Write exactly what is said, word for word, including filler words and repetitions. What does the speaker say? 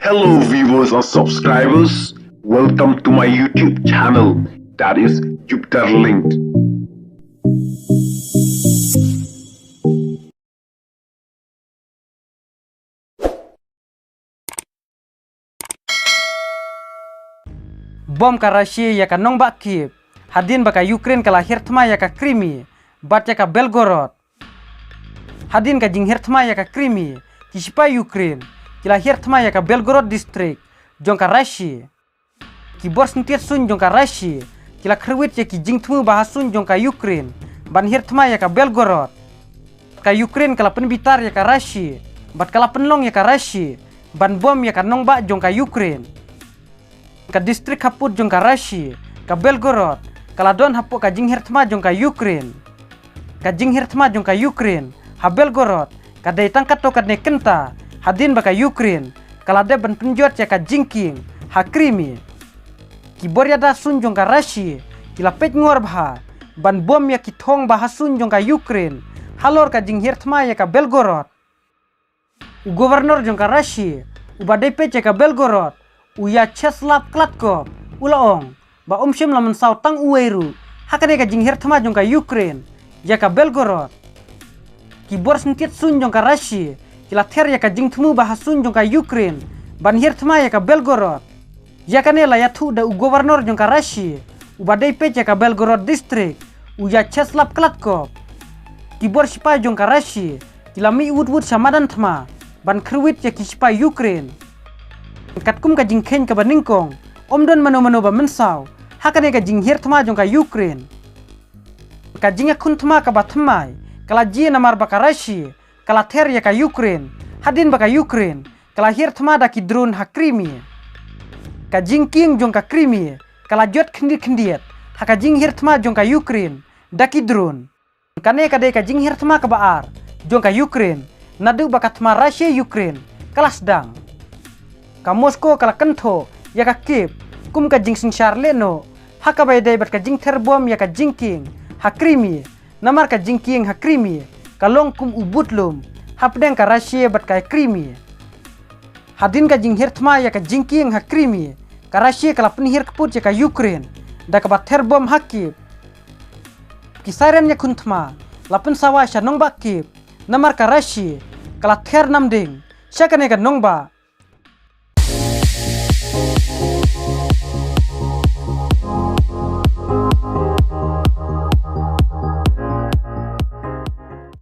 Hello, viewers and subscribers. Welcome to my YouTube channel, that is Jupiter Linked. Bom ka Russia ïa ka nongbah Kyiv hadien ba ka Ukraine ka la hiar thma ïa ka Crimea bad ïa ka Belgorod. Hadien ka jinghiar thma ïa ka Crimea, ki sipai Ukraine ki la hiar thma ïa ka Belgorod district jong ka Russia. Ki bor syntiat suiñ jong ka Russia ki la khrwit ïa ki jingthmu ba ha suiñ jong ka Ukraine ban hiar thma ïa ka Belgorod. Ka Ukraine ka la pynbitar ïa ka Russia bad ka la pynlong ïa ka Russia ban bom ïa ka nongbah jong ka Ukraine. Ka district hapud jong ka Russia, ka Belgorod, ka la don hapoh ka jinghiar thma jong ka Ukraine. Ka jinghiar thma jong ka Ukraine ha Belgorod ka dei tang katto katne kynta hadien ba ka Ukraine ka la dep ban pynjot ïa ka jingkieng ha Crimea. Ki bor ïada suiñ jong ka Russia ki la peit ngor bha ban bom ïa ki thong ba ha suiñ jong ka Ukraine halor ka jinghiar thma ïa ka Belgorod. U governor jong ka Russia uba dei peit ïa ka Belgorod, u Vyacheslav Gladkov, u la ong ba um shym la mynsaw tang uwei ruh ha kane ka jinghiar thma jong ka Ukraine ïa ka Belgorod. Ki bor syntiat suiñ jong ka Russia ki la ther ïa ka jingthmu ba ha suiñ jong ka Ukraine ban hiar thma ïa ka Belgorod. Ïa kane la ïathuh da u governor jong ka Russia uba dei peit ïa ka Belgorod district, u Vyacheslav Gladkov. Ki bor sipai jong ka Russia ki la mih wut wut sha madan thma ban khrwit ïa ki sipai Ukraine. Katkum ka jingkheiñ kaba nyngkong, ym don mano mano ba mynsaw ha kane ka jinghiar thma jong ka Ukraine. Ka jingïakhun thma kaba thymmai ka la jia namar ba ka Russia ka la ther ïa ka Ukraine hadien ba ka Ukraine ka la hiar thma da ki drone ha Crimea. Ka jingkieng jong ka Crimea ka la jot khyndiat khyndiat ha ka jinghiar thma jong ka Ukraine da ki drone. Kane ka dei ka jinghiar thma kaba ar jong ka Ukraine naduh ba ka thma Russia Ukraine ka la sdang. Ka Moscow ka la kynthoh ïa ka Kyiv kum ka jingsynshar lehnoh ha kaba ïadei bad ka jingther bom ïa ka jingkieng ha Crimea. Namar ka jingkieng ha Crimea ka long kum u budlum hapdeng ka Russia bad ka Crimea. Hadien ka jinghiar thma ïa ka jingkieng ha Crimea, ka Russia ka la pynhiar kput ïa ka Ukraine da kaba ther bom ha Kyiv. Ki siren ïakhun thma la pynsawa sha nongbah Kyiv namar ka Russia ka la ther namding sha kane ka nongbah